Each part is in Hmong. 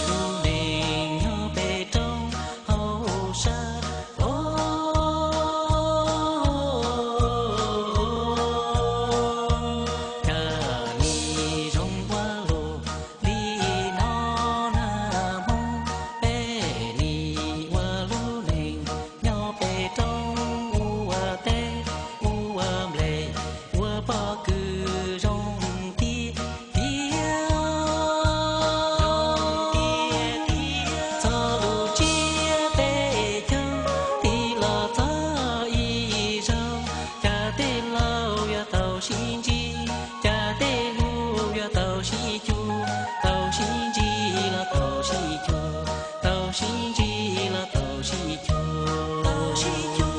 Lub neej nyob pem roob hauv sab, cas nim zoo ua luaj li no na Hmoob. Peb nim ua lub neej nyob pem roob ua teb ua nplej ua pob kws zoo tiag tiag. Txog lub tsiab peb caug tig los txog ib zaug, cas tej laus yuav tau sib ntsib, cas tej hlub yuav tau sib cuag, tau sib ntsib los tau sib cuag, tau sib ntsib los tau sib cuag, tau sib cuag.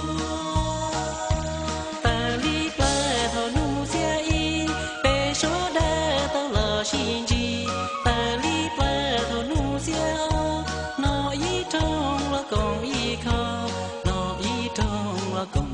Tawm li plaws thaum hnub xiab ib, peb suav dawb tau los sib ntsib. Tawm li plaws thaum hnub xiab ob, no ib rooj los koom ib khov, no ib rooj los koom